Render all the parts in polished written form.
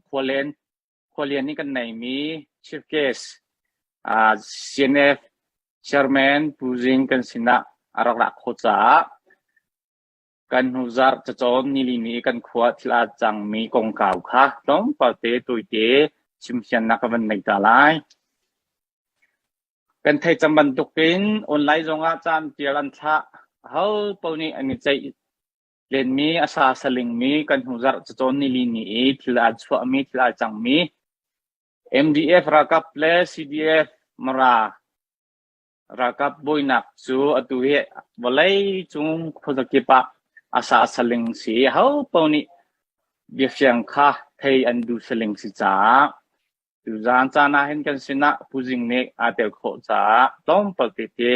khualen khualian nih kan neimi chief guest CNF chairman Pu Zing kan sinah a rak ra khawh caah kan hnu zarh cacawn nili ni kan khua thil aa cangmi kongkau kha tlawmpal te tawite chimfiannak ka van nei ta lai. Kan theih cang bantukin online zongah caan tial an thlah. Aho paoh nih an i ceih lenmi, a sa salingmi kan hnu zarh cacawn nili ni i thil aa chuahmi, thil aa cangmi MDF ralkap le CDF Mara ralkap bawinak cu atu hi vawlei cung khuazakip ah a sa saling si. Aho paoh nih biafiang kha thei an duh saling si caah Tuzaan caan ah hin kan sinah Pu Zing nih aa tel khawh caah tlawmpal tete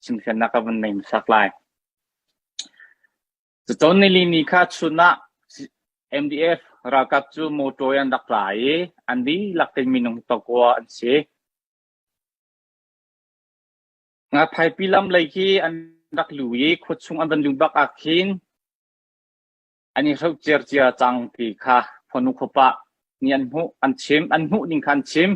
chimhriannak ka van nei hmasak lai. Cacawn nili ni kha chun ah MDF ralkap cu motor an rak ra i an dihlak in minung pakua an si. Ngaphaipi lam lei khi an rak lu i khuachung an van luh bak ah khin an i hrocer cia cang ti kha khuanu khuapa nih an hmuh an chim an hmuh ning kha an chim.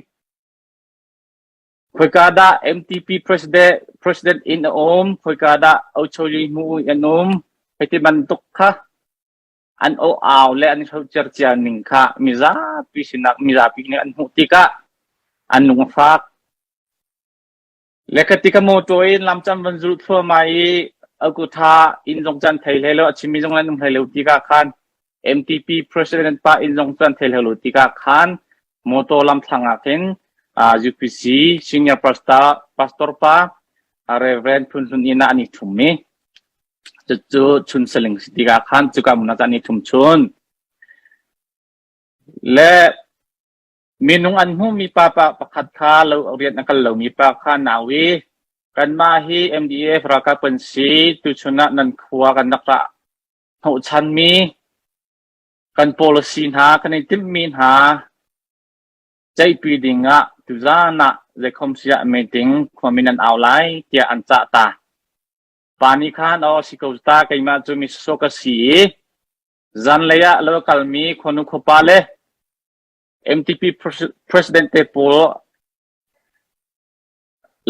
Khoika dah MTP president president in a um khoika dah Ocholi hmu an um hei ti bantuk kha an aw au le an hrocer cia ning kha mizapi sinak mizapi nih an hmuh tikah an lung a fak. Le ka ti ka motor in lamcam van zulh thluahmah i Alkutha inn zong cu an thei hlei lo, a chimmi zong an um hlei lo tikah khan MTP president pa inn zong cu an thei hlei lo tikah khan motor lamthlang ah khin UPC senior pastor pastor pa Reverend Phun Hlun inn ah an i ṭhum i cucu chun saling si tikah khan cuka hmun ah cun an i ṭhum chun. Le Minung an hmuhmi pa pakhat kha lo rian a kal lomi pa kha nau i kanmah hi MDF ralkap kan si tuchun ah nan khua kan rak rah hnawhchanmi kan policy hna kan i timhmi hna ceihpi ding ah tuzan ah zeikhom siah meeting khuami nan au lai tiah an cah ta. Pa nih khan aw si ko ta keimah cu mi sawsawh ka si i zanlei ah lo kalmi khuanu khuapa le MTP president te pawl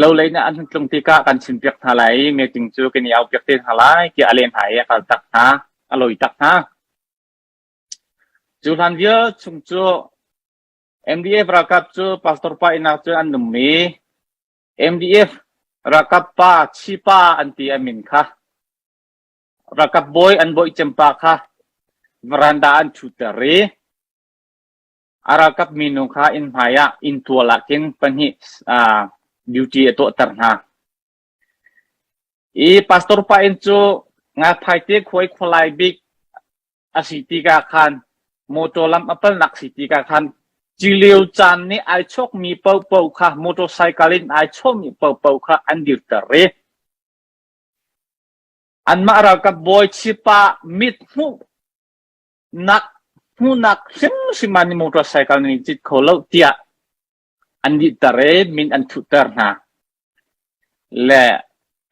lo lei nih an hun tlung tikah kan chimpiak hna lai i meeting cu kan i aupiak te hna lai tiah a leh hna i a kal tak hna, a lawi tak hna. Cu hlan vial chung cu MDF ralkap cu pastor pa inn ah cun an um i MDF ralkap pa Chipa an ti a min kha ralkap bawi an bawi cem pa kha veranda an ṭhutter i A ralkap minu kha inn hmai ah inntual ah khin pahnih duty a tuahter hna. I pastor pa inn cu Ngaphaite khua i khualai bik a si tikah khan motor lam a palnak si tikah khan cilio caan nih ai chawkmi paohpaoh kha motorcycle in ai chawkmi paohpaoh kha an dirter i anmah ralkap bawi chipa mit hmuh nak hmuhnak hrimhrim ah ni motorcycle nan i cit kho lo tiah an dihter i min an thutter hna. Le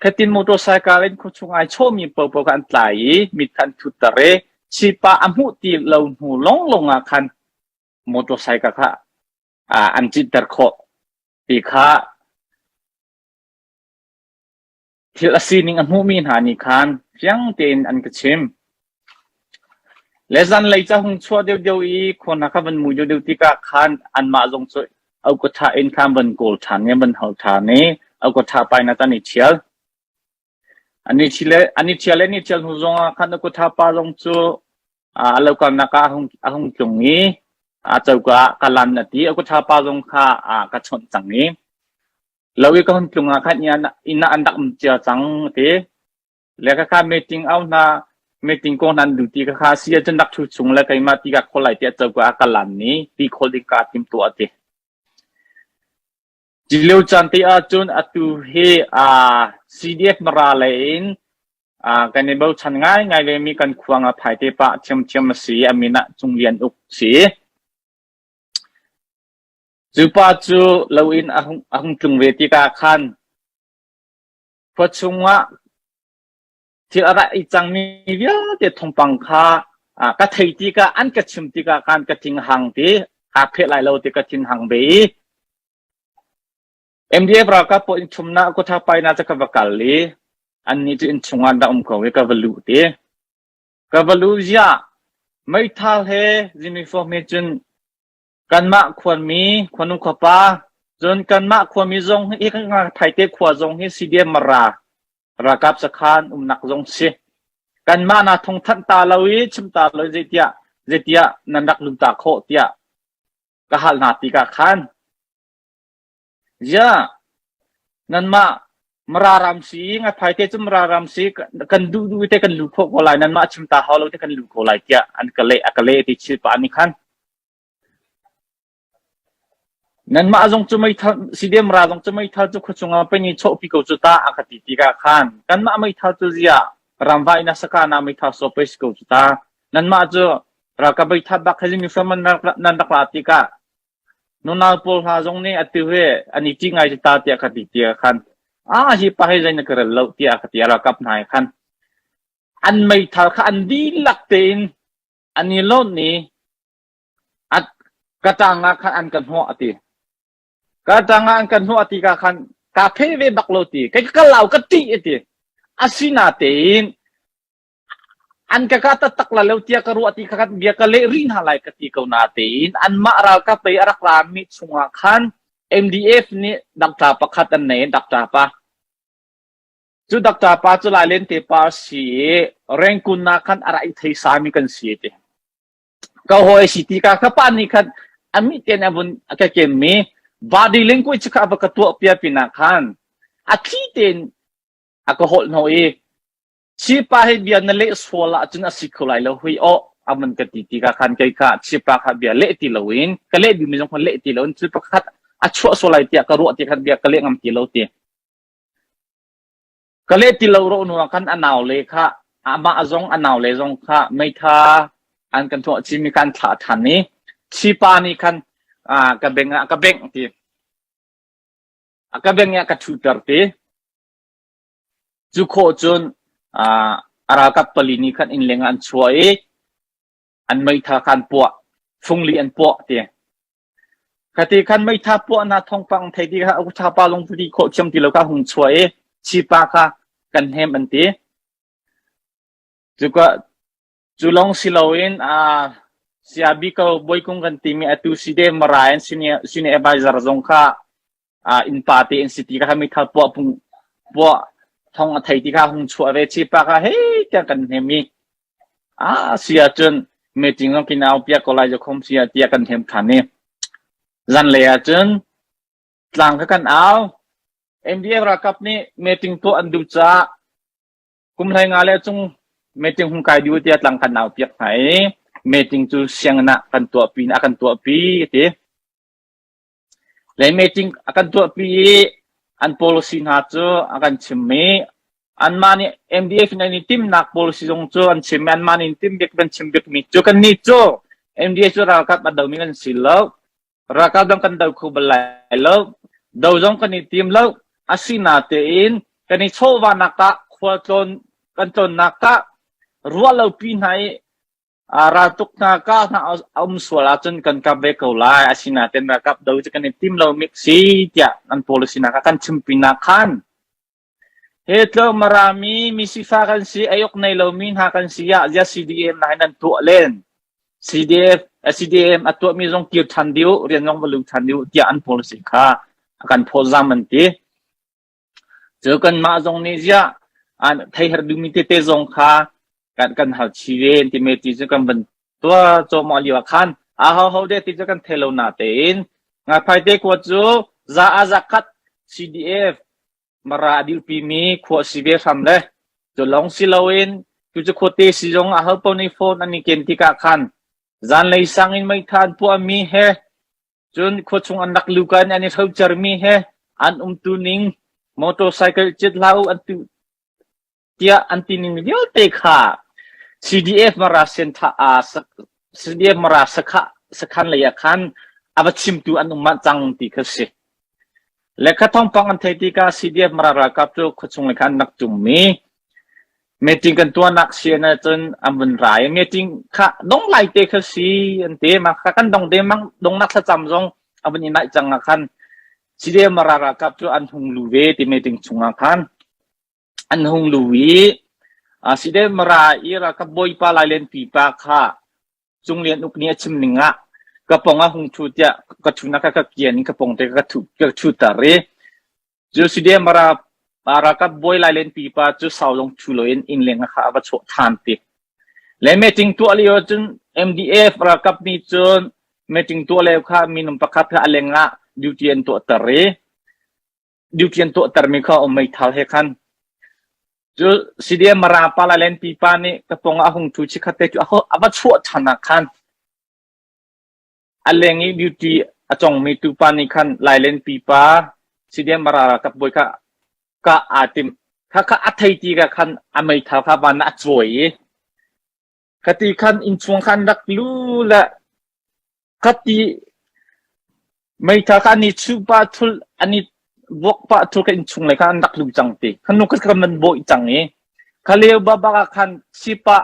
khatin motorcycle in khuachung ai chawmi paohpaoh kha an tlai i mit kha an thutter i sipa a hmuh ti lo hnu lawnglawng ah khan motorcycle kha an citter khawh ti kha Thil a sining a hmuhmi hna nih khan fiang tein an ka chim. Le zanlei ca hung chuah deuhdeuh i khua hna kha van mui deuhdeuh tikah khan anmah zong cu aukaṭha in khan van kawl ṭhan i van hal ṭhan i aukaṭha pa in an i ṭhial. An i ṭhial an i ṭhial i an i ṭhial hnu zongah khan aukaṭha pa zong cu a lokalnak ah a hung a hung tlung i a coka ah ka lan a ti. Aukaṭha pa zong kha ka chawnh cang i Lo i ka hun tlung ah khan inn ah an rak um cia cang a ti. Le khakha meeting au hna, meeting kong hna an duh ti khakha si ahcun rak ṭhu chung le keimah ti ka khawl lai tiah coka ah ka lan i ti khawl ding kaa tim tuah a ti. Cilio caan te ahcun atu hi CDF Mara lei in kan i bochan ngaingai vemi kan khua nga phai te pah ṭhiamṭhiam a si i a min ah Cung Lian Uk si. Cu pa cu lo in a hung tlung ve tikah khan khua chungah thil a rak i cangmi vialte thawngpang kha Ka thei tikah an ka chim tikah khan ka thin hang ti kaa pheh lai lo ti ka thin hang ve i MDF ralkap pawl inn chumnak kutha paina cu ka va kal i annih cu inn chungah an rak um ko i ka va luh ti. Ka va luh ziah meithal he uniform he cun kanmah khuami khuanu khuapa cun kanmah khuami zong hi thaite khua zong hi CDM Mara ralkap sakhan umnak zong si. Kanmah na thong thanh ta lo i chim ta lo i zeitiah zeitiah nan rak lut ta khawh tiah ka hal hna tikah khan Ziah nanmah Mara ram si i Ngaphai te cu Mara ram si kan duh duh te kan lu khawh ko lai nanmah chim ta hau lo te kan lu ko lai tiah an ka leh a ka leh ti chil pa nih khan nanmah zong cu meithal CDM ra zong cu meithal cu khuachung ah pei ni chawhpi ko cu ta a ka ti tikah khan kanmah meithal cu ziah ramvai na saka na meithal so pei si ko cu ta nanmah cu ralkap meithal bak he uniform nan rak la tikah Nunau pawl hna zong nih atu hi an i ṭih ngai ta tiah ka ti tiah khan ah hi pa hi zei na ka rel lo tiah ka ti a ralkap hna he khan an meithal kha an dihlak tein an i lawnh i a ka ṭang ah khan an ka hnawh a ti. Ka ṭang ah an ka hnawh a ti ka khan kaa phe ve bak lo ti. Kei ka lau ka ṭih a ti. Asinatein An ka kah taktak lai lo tiah ka ruah ti kha bia ka leh rih hna lai ka ti ko natein anmah ralkap lei a rak rami chungah khan MDF nih doctor pakhat an nei doctor pa. Cu doctor pa cu Lailente pa a si i Rangoon ah khan a rak i thei sami kan si ti. Ka hawi si ti ka ka pa nih khan a mit ten a vun a ka kemmi body language kha a va ka tuah pia pinah khan a thli tein a ka holh hnawh i Chipa hi bia na leh sual ahcun a si kho lai lo hui aw a van ka ti tikah khan kei kha chipa kha bia leh ti loin ka leh duhmi zong kha leh ti loin thil pakhat a chuah sual lai tiah ka ruah ti khan bia ka leh ngam ti lo ti. Ka leh ti lo ro nu ah khan a nau le kha amah zong a nau le zong kha meitha an kan tuah chimi kha an thlah than i chipa nih khan ka beng ah ka bengh ti. A ka beng ah ka thuter ti. Cu khawh cun a ralkap pali nih khan innleng ah an chuah i an meithal kha an puah. Fungli an puah ti. Khati khan meitha puahnak thawngpang thei ti kha thapa lung ti khawh thiam ti lo kha hung chuah i chipa kha kan hnem an ti. Cuka cu lawng si loin Siabi ko Bawikung kan timi atu si de Mara in senior senior advisor zong kha innpa te in si ti kha meithal puah pung puah thong a thei ti kha hung chuah ve chi pa kha hei tiang kan hnem i a si ahcun meeting zong kin au piak ko lai khom si ah tiah kan hnem than i zan lei ahcun tlang kha kan au MDF ralkap nih meeting tuah an duh caah kum hlei nga le cung meeting hung kai dih tiah tlang kan au piak hna i meeting cu sianginn ah kan tuahpi a kan tuahpi ti Le meeting a kan tuahpi i an policy hna cu a kan chim i anmah nih MDF in an i timnak policy zong cu an chim i anmah nih tim bik kan chim bikmi cu kannih cu MDF cu ralkap a domi kan si lo. Ralkap dang kan do kho bal lai lo. Do zong kan i tim lo. Asinatein kan i chawhvahnak ah khualtlawn kan tlawnnak ah ruah lo pi hna i Raltuk hna kah hna a um sual ahcun kan kap ve ko lai. Asinain ralkap do cu kan i tim lo mi si tiah an policy nak ah kan chimpi nak khan. He tlok marami mi sifa kan si ayok nei lomi hna kan si ah zia CDM na nan tuah len. CDF CDM a tuah mi zong kir than diu rian zong va lu than diu tiah an policy kha a kan phawzam an ti. Cu kanmah zong nih ziah an theiher duhmi tete zong kha kan kan hal chih ve an timi ti cu kan van tuah cawhmah lio ah khan a hoho deh ti cu kan thei lo natein Ngaphaite khua cu za a za khat CDF Mara a dirpimi khua si ve hram le cu lawng si loin tu cu khuate si zong a ho paoh nih phone an i ken tikah khan zanlei sang in meitha an puahmi he Cun khuachung an rak luka in an i hrocermi he an umtu ning motorcycle cit hlah u an tu tiah an ti ning vialte kha CDF Mara Sentha CDF Mara sakha sakhan lei ah khan a va chimtu an um mah cang ti kha si. Le kha thawngpang an thei tikah CDF Mara ralkap cu khuachung lei khan an rak tum i. Meeting kan tuahnak sian ahcun an vun ra i meeting kha dong lai te kha si an ti. Mah kha kan dong dengmang dongnak thlacam zong a vun i naih cang ah khan CDM Mara ralkap cu an hung lu ve ti meeting chungah khan an hung lu i CDM Mara i ralkap bawipa Lailen pipa kha Cunglian uk nih a chim ning ah ka pong ah hung ṭhu tiah ka ṭhunak kha ka kian in ka pong te ka ṭhuter i cu CDM Mara ralkap bawi Lailen pipa cu sau zong ṭhu loin innleng ah kha a va chuah ṭhan ti. Le meeting tuah lio cun MDF ralkap nih cun meeting tuah lio kha minung pakhat kha a leng ah duty an tuahter i duty an tuahtermi kha um meithal he khan cu CDM Mara pa Lailen pipa nih ka pong ah a hung ṭhu chikhat te cu a va chuah ṭhan ah khan A leng i duty a congmi tupa nih khan Lailen pipa CDM Mara ralkap bawi kha kah aa timh. Khakha a thei ti ka khan a meithal kha van ah a cawi i khati khan innchung khan rak lu le khati meithal kha an i chuh pah thul an i vuak pah thul ka innchung lei kha an rak lu cang ti. Khan nu kha kan bawi cang i kha lio bak ah khan sipa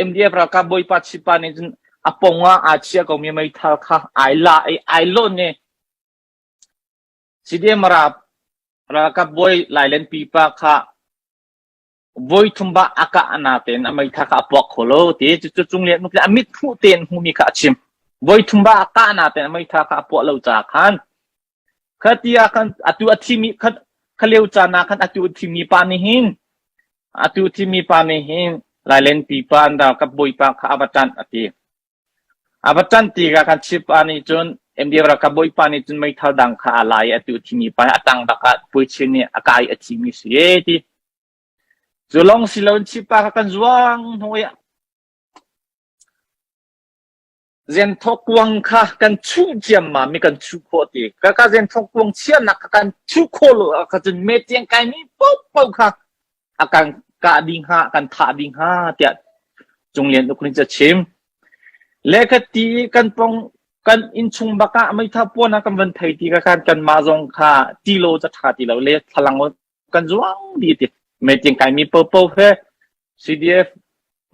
MDF ralkap bawipa chipa nih cun a pong ah aa chiah komi meithal kha ai la i ai lawn i CDM ralkap bawi Lailen pipa kha voi thum ba a kah na tein a meithal kha a puak kho lo ti cu cung lian a mit hmuh tein hmuhmi kha a chim. Voi thum ba a kah na tein a meithal kha a puah lo caah khan Khati ah khan atu a thimi kha kha lio caan ah khan atu a thimi pa nih hin atu thimi pa nih hin Lailen pipa an ralkap bawipa kha a va ṭanh a ti. A va ṭanh ti ka khan chief pa nih cun MDF ralkap bawipa nih cun meithal dang kha a lai i atu thimi pa a tang bak ah puichin nih a kai a thimi si e ti. Cu lawng si loin chief pa kha kan zuang hnu i Zenthawk kuang kha kan chuh ciammam i kan chuh khawh ti. Kaka zenthawk kuang chiahnak kha kan chuh khawh lo ahkha cun metiang kaimi paohpaoh kha a kan kah dih hnga, kan thah dih hnga tiah Cunglian uk nih a chim. Le ka ti i kan pong kan innchung bak ah meitha puan ah kan van thei ti ka khan kanmah zong kha ti lo ca ṭha ti lo le thlalang kan zuang dih ti. Metiang kaimi paohpaoh he CDF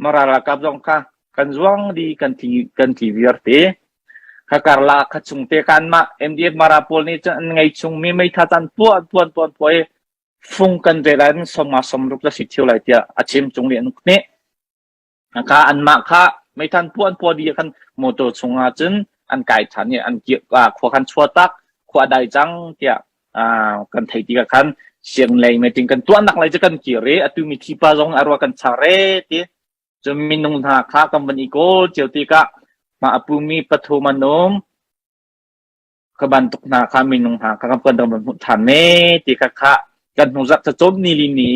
Mara ralkap zong kha kan zuang di kan tli kan tli viar te. Kha karla kha chung te kan mah MDF Mara pawl nih cun an ngei chung mi meitha can puah tuan tuan puai fung kan rel an soma somruk la si thio lai tiah a chim chung nih an nih. Kha anmah kha meithan puah an puah dih khan motor chungah cun an kai ṭhan i an khua khan chuatak khua a dai cang tiah kan theih tikah khan sianglei meeting kan tuahnak lei cu kan kir i atu mithi pa zong a rua kan char e ti cun minung hna kha kan van i kawl cio tikah mah a pumi pathum an um Kha bantuk hna kha minung hna kha kan kan van hmuh ṭhan ne ti kha kha kan hnu zak cacawm ni li ni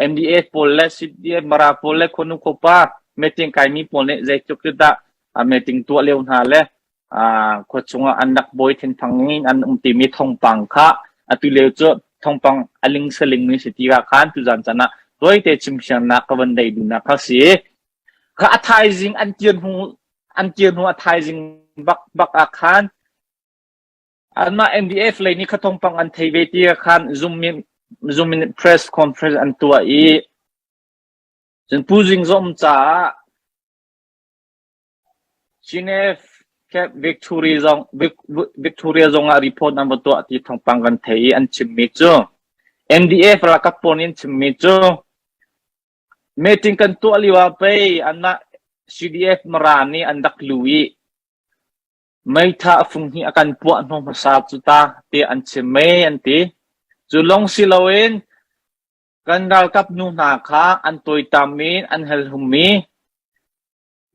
MDA pawl le CDF Mara pawl le khuanu khuapa meeting kaimi pawl nih zeitluk cu dah meeting tuah lio hna le khua chungah an rak bawi thinphang in an um timi thawngpang kha atu lio cu thawngpang a ling saling mi si ti ka khan tuzan chan ah tawite chimsiangnak ka van dei duhnak kha si. Kha a thaizing an kir hnu an kir hnu a thaizing bak bak ah khan anmah MDF lei nih kha thawngpang an thei ve ti khan Zoom in Zoom in press conference an tuah i cun Pu Zing Zawm caah Geneve Cape Victory zong Victoria zong ah report an va tuah ti thawngpang kan thei i an chimmi cu NDF ralkap pawl nih an chimmi cu Meeting kan tuah lio ah pei anmah CDF Mara nih an rak lu i meitha a fung hi a kan puah hnawh hmasa cu ta tiah an chim mei an ti. Cu lawng si loin kan ralkap nu hna kha an tuaitam i an helhum i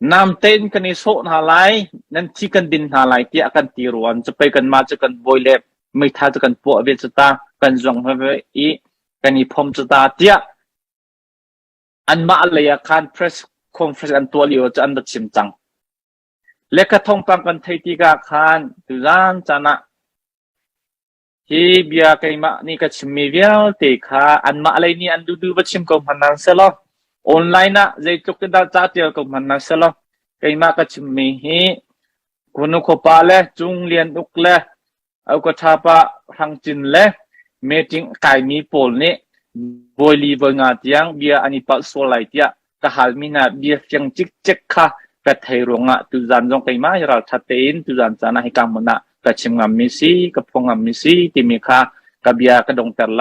namte in kan i sawh hna lai, nan thi kan din hna lai tiah a kan ti ruan cu pei kanmah cu kan bawi le meitha cu kan puah ve cu ta, kan zuang ve i kan i phom cu ta tiah Anmah lei ah khan press conference an tuah lio cu an va chim cang. Lehkha thawngpang kan theih tikah khan tuzan caan ah hi bia keimah nih ka chimmi vialte kha anmah lei nih an duhduh va chim ko hmanh hna selaw online ah zeitluk in dah ca tial ko hmanh hna selaw keimah ka chimmi hi Kunu khuapa le Cung Lian Uk le Aukaṭha pa Hrang Cin le meeting a kaimi pawl nih Voi li voi nga tiang bia an i palh sual lai tiah ka halmi hna bia fiang cikcek kha ka thei ruangah tuzan zong keimah hi ralṭhat tein tuzan caan ah hika hmun ah ka chim ngammi si, ka phuang ngammi si timi kha ka bia ka dongter lai.